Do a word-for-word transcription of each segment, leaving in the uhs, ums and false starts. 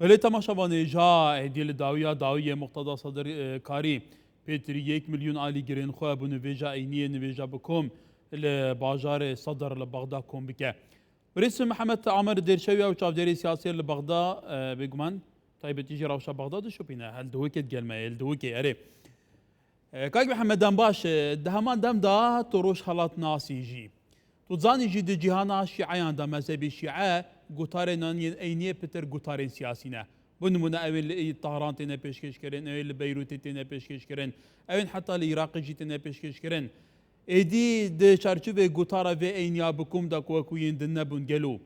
Belê temaşevanê, ja êdî li dawiya dawiyê Muqteda Sedir, e, Karî pêtirî yek milyon alîgirên xwe bi nivêja Eyniyê nivêja bi kom li bajarê Sedir li Bexda kom bike. Birêz Mihemed Amer Dêrşewiya û çavdêrê siyasî li Bexda, e, bêguman taybetî jî rewşa Bexda dişopîne. Hel diwikê digel me, hel diwikê, erê. E, Kak Mihemed, dem baş, e, di heman dem de tu rojhelatnasî jî. Tu zanî jî di cîhana şîeyan de mezhebê şîe, gutarên an yên Eyniyê pitir gutarên siyasî ne. Bi nimûne ew ên li Tehran têne pêşkêşkirin, ew ên li Beyrûtê têne pêşkêşkirin, ew ên heta li Iraqê jî têne pêşkêşkirin. Êdî di çarçovê gotara vê Eyniya bi kom de ku wekû yên din nebûn, gelo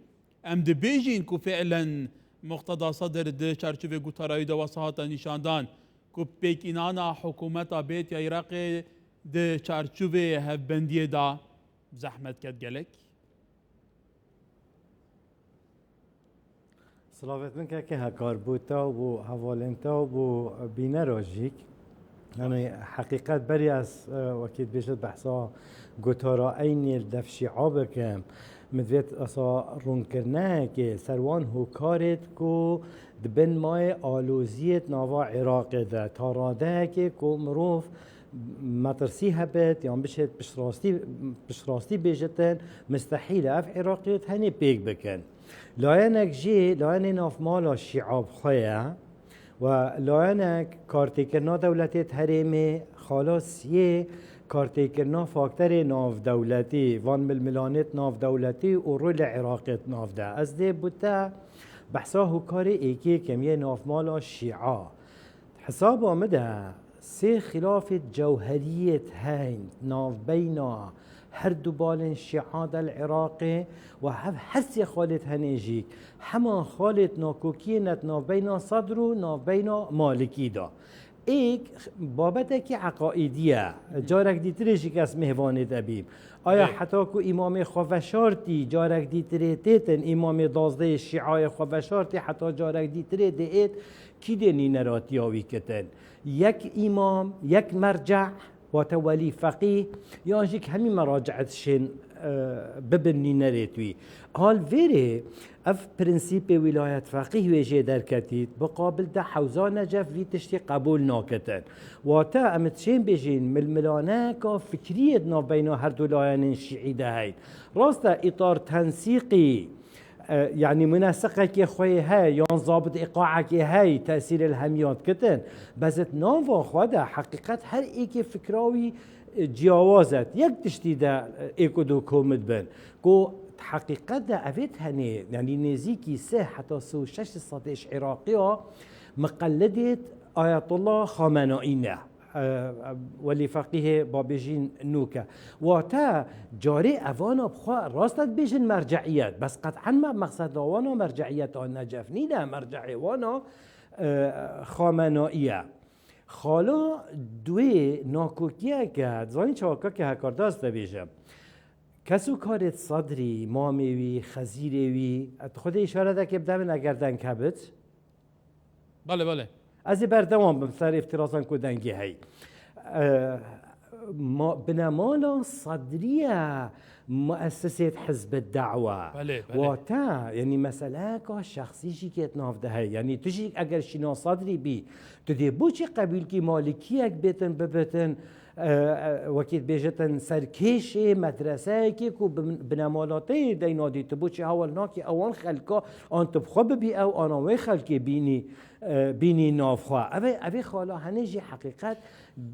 em dibêjin ku fiilen Muqteda Sedir di çarçovê gotara wî de wesa hate nîşandan ku pêkînana hikûmeta bêt ya Iraqê di çarçovê hevbendiyê de zehmet ket gelek? Silavêt min kekê Hekar bo te û bo hevalên te û bo bînera jîk. Yani heqîqet berî ez, e, wekî dibêjit behsa gotara Eynî li dev şîa bikim. Min divêt esa rûnkirinekê ser wan hokarêt ku di bin mayê aloziyêt nava Iraqê de ta radeyekê ku mirov metirsî hebit yan bişêt piştrastî, piştrastî bêjitin, mistehîl e ev Iraqiyê tenê pêk bikin. Layenek jî, layenê navmala şîa bi xwe ye we layenek kartêkirina dewletê di herêmê, xala siyê kartêkirina fakterê navdewletî, van milmilanêt navdewletî û rolê Iraqê di nav de. Ez dê bo te behsa hokarê êkê kim yê navmala şîa. Hesaba min de sê xilafêt cewheriyêt heyn navbeyna her du balên şîa de li Iraqê û hev her sê xalêt henê jî heman xalêt nakokiyê net navbeyna Sedr û navbeyna Malikî de. Êk babetekî eqaîdî ye. Carek dîtirê jî kes mêvanê de bîm. Aya Ê. heta ku îmamê xwe veşartî, carek dîtirê têtin, îmamê dazdeyê şîayê xwe veşartî, heta carek dîtirê diêt, kî dê nîneratiya wî kitin? Yek îmam, yek merceh, wate welî feqîh, yan jî hemî meraciet şên, e, bibin nînerêt wî. Hal vêrê ev prensîpê wîlayet feqîh wê jê derketît, bi qabil de hewza Necef vî tiştî qebûl nakitin. Wate em dişên bêjin milmilaneka fikriyê di navbeyna her du layenên şîî de heyn. Rast e, îtar tensîqî, e, yanî muneseqekê xwe yê heye yan zabit îqaekê heye tesîrê li hemiya dikitin. Bes di nava xwe de heqîqet her êkê fikra wî, e, ciyawaz e. Yek tiştî de, e, êk û du komit bin. Ku heqîqet de evê tenê, yanî nêzîkî sê heta sê û şeş sedê ji Iraqiya miqellidêt Ayetullah Xamenaî ne. E, e, welî feqîhê babêjîn nûke. Wate carê evana bi xwe rast e dibêjin merceiyet. Bes qet'en me mexseda wana merceiyeta Necef nîne, merceê wana, e, Xamenaî ye. Xala duê nakokiyeke, zanî çawa kake Hekar, da ez te bêjim. Kes û karêt Sedrî, mamê wî, xezîrê wî, tu xwedê îşaretekê bide min eger deng hebit. Belê, belê. Ez ê berdewam bim ser îftirazan ku dengê heyî. E, ma-, binemala Sedrî ye muessisêt Hizb Da'we. Belê, belê. Wate, yanî meseleyeka şexsî jî kê di nav de heye. Yanî tu jî eger şîna Sedrî bî, tu dê boçî qebîlkî malikiyek bêtin bibitin, e, e, wekî dibêjitin serkêşê medreseyekê ku bi-, binemala te yê deyna dî, tu boçî hewl nakî ewan xelka an tu bi xwe bibî ew, ana wê xelkê bînî, e, bînî nav xwe. Ev ê, ev ê xala henê jî heqîqet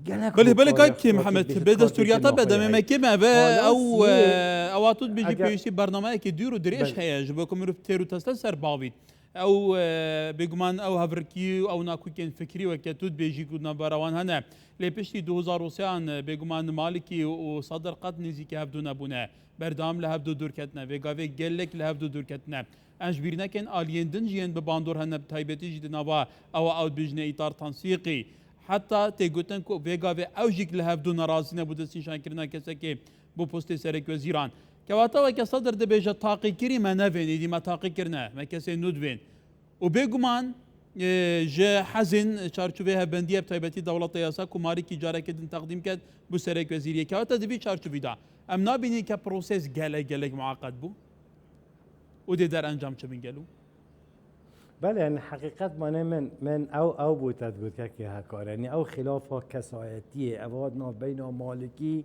gelek Belê, belê, hokare kak xwe Mihemed, dibêjit bê destûriya te be demê me kêm e ve ew, e, ewa tu dibêjî pêwîstî bernameyekê dûr û dirêj heye ji bo ku mirov têr û testel ser bavît. Ew, e, bêguman ew hevrikî û ew nakokên fikrî weke tu dibêjî ku navbera wan hene. Lê piştî du hezar û sê an, e, bêguman Malikî û Sadr qet nêzîkî hevdu nebûne. Berdewam li hevdu dûr ketine. Vê gavê gelek li hevdu dûr ketine. Em ji bîr nekin aliyên din jî yên bi bandor hene, bi taybetî jî di nava ewa ew dibêjine îtar tansîqî. Heta tê gotin ku vê gavê ew jî li hevdu nerazî ne bo destnîşankirina kesekê bo postê serekwezîran. Kewata weke Sedr dibêje, taqîkirî me nevên, îdî me taqî kirine, me kesên nû divên. Û bêguman, e, ji hezên çarçovê hevbendiyê bi taybetî dewleta yasa ku Malikî carekê din teqdîm ket bo serekwezîriyê. Kewata di vî çarçovî de em nabînin ke proses gelek gelek muaqet bû û dê derencam çi bin gelo? Belê, yani heqîqet mane min, min ew, ew bû te digot kekê Hekar. Yani ew xilafa kesayetiyê, eva navbeyna Malikî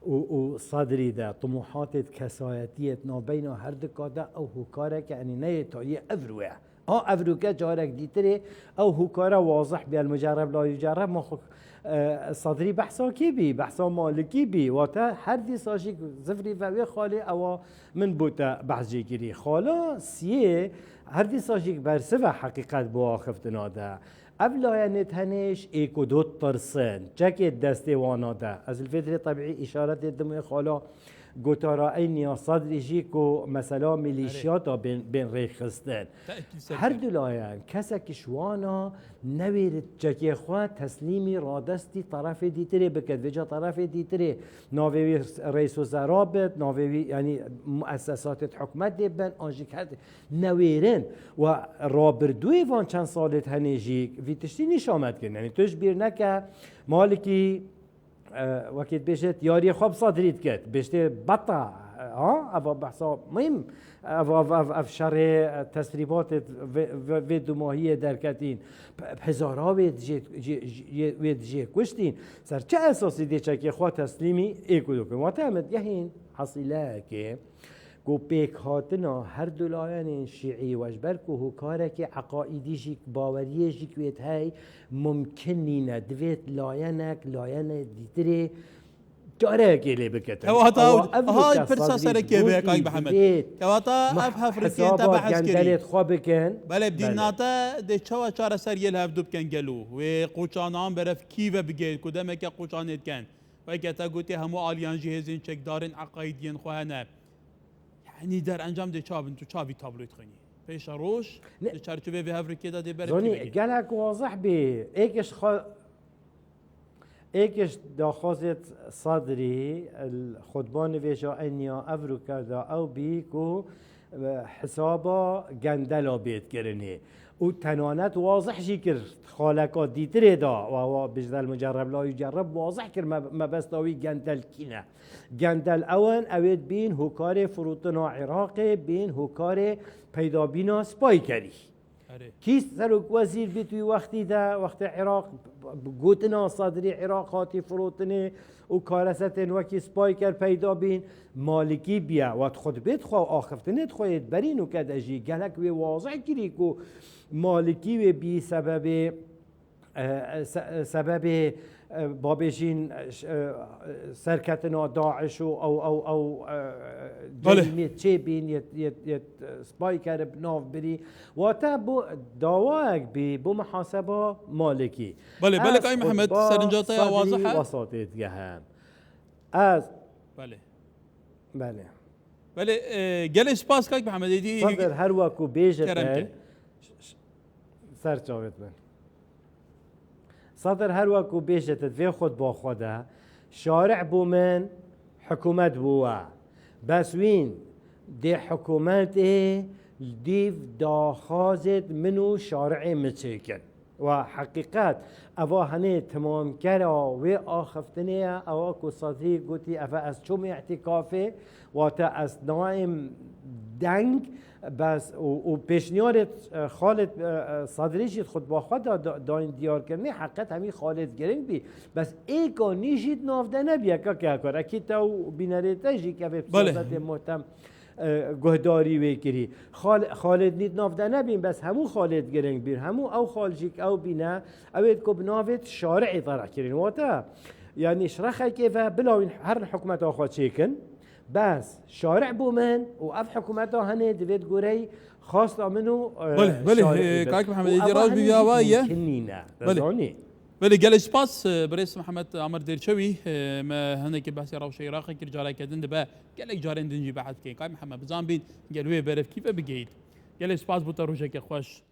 û, û Sadrî de, tumuhatê kesayetiyê navbeyna her dika de ew hokareke, yani neyê tariyê ev rûye. A evroke carek dîtirê ew hokare wazih bî, el mucerreb la yucerreb, ma xwe, e, Sadrî behsa kî bî? Behsa Malikî bî. Wate her dîsa jî zivrî ve wê xalê ewa min bo te behs jê kirî. Xala siyê her dîsa jî bersive heqîqet bo axiftina de. Ev layenê tenêş ê ku dot tirsin, çekê destê wana de. Ez li vê dirê tebîî îşaretê dim wê xala gotara Eyniya Sadrî jî ku mesela Erê. Mîlîşiyata bên, bên rêxistin. Tekî ser Her kir. du layen, kesekî ji wana newêrit çekê xwe teslîmî radestî terefê dîtirê biket. Vêca terefê dîtirê navê wî reys û zera bit, navê wî, yanî muessesatê hikûmetê bin, an jî her newêrin. Wa rabirdûyê van çend salê tenê jî vî tiştî nîşa me dikin. Yanî tu ji bîr neke Malikî, e, wekî dibêjit, yariyê xwe bi Sadrî dikit. Bêjtê beta, ha? Eva behsa muhîm. Ev, ev, ev, ev şerê, e, tesrîbatê vê, vê, vê dumahiyê derketîn. P-, hezara wê dijê, jê, jê, wê dijê kuştîn. Ser çi esasî dê çekê xwe teslîmî ê ku dikin? Wate em digehîn hesîleyekê ku pêkhatina her du layenên şîî we ji ber ku hokarekê eqaîdî jî, baweriyê jî ku wê hey, mumkin nîne. Divêt layenek, layenê dîtirê carekê lê bikete. Ew hata Ewa ew, ev aha, nokte pirsa Sadrî serekê be, gotiye, Kayk Mihemed. Divêt Kewata ma-, ev hevrekê te hesaba behs gendelê kirî. Xwe bikin. Belê, bi Belê. Dîna te dê çawa çareser yê li hevdu bikin gelo? Wê qoçanan berev kî ve bigihêt ku demeke qoçanê dikin? Weke te gotê hemû aliyan jî hêzên çekdarên eqaîdiyên xwe hene. Yanî derencam dê çawa bin, tu çawa vî tabloyê dixwînî? Pêşeroj, Ne- di çarçovê vê hevrekê de dê berev kî Zonî, vegihê? Gelek wazih bî. Êk ji xwe, êk ji daxwazêt Sadrî, xutba nivêja Enya Evroke de ew bî ku, e, hesaba gendela bêt kirinê. Û tenanet wazih jî kir, xaleka dîtirê da, wa, wa, bijdel mucerreb la yucerreb wazih kir me-, mebesta wî gendel kî ne. Gendel ew in, ew ê dibîn hokarê firotina Iraqê, bên hokarê peydabîna spaykerî. Erê. Kî serok wezîr bît wî wextî de, wextê Iraq, gotina Sadrî Iraq hatî firotinê û karesetên wekî spayker peyda bîn, Malikî biye. Wat xwe dibêt xwe axiftinê dixwe yê berî nûke de jî gelek wê wazih kirî ku Malikî wê bî sebebê e, se-, e, sebebê, e, babêjîn, e, ş-, e, serketina DAIŞ û ew, ew, ew, e, Belê. Cerîmê çêbîn yê, yê, yê, e, spayker bi nav birî. Wate bo dawayek bî, bo muhaseba Malikî. Belê, belê, Ez Kayî Mihemed, xutba serinca te ya Sadrî wazih e? Wesatê digehem. Ez Belê. Belê. Belê, e, gelê spas kak Mihemed, êdî Sadr her weku bêjit kerem ke. Ser çavêt min. Sadr her weku bêjit vê xutba xwe de, şarî bû min, hikûmet bû we. Bes wîn dê hikûmetê dîv daxwazêt min û şarî min çêkin. Wa heqîqet, eva henê timamkera wê axiftinê ye, ewa ku Sadrî gotî, eve ez çûm îtîkafê, wate ez nayêm deng, bes û, û pêşniyarê, e, Xalid, e, e, Sadrî jî xutba xwe da, da, dayîn diyarkirinê, heqet hemî Xalid giring bî. Bes êka nî jî di nav de nebiye, kake Hekar. Ekî te û bînerê te jî kevê Belê. Siyasetê muhtem e, guhdarî wê kirî. Xal-, Xalid nît nav de nebîn, bes hemû Xalid giring bîn. Hemû ew xal jî ew bîne, ew ê ku bi navê şari'î tereh kirîn. Wate, yanî şrexekê ve bilawîn herin hikûmeta xwe çêkin, bes şari' bû min û ev hikûmeta henê divêt goreyî xasta min û, e, Belê, belê, şari'î e, bin. Kak Mihemed, Û êdî ev raj henê bî jî ya wa ye. Mumkin nîne. Belê. Dizanî? Belê, gelek spas, e, birêz Mihemed Amir Dêrçewî, e, me hinekî behsê rewşa Iraqê kir, careke din dibe gelek carên din jî behs bikeyin. Kay Mihemed, bizan bîn gel wê berev kî ve bigehît. Gelek spas bo te, rojeke xweş.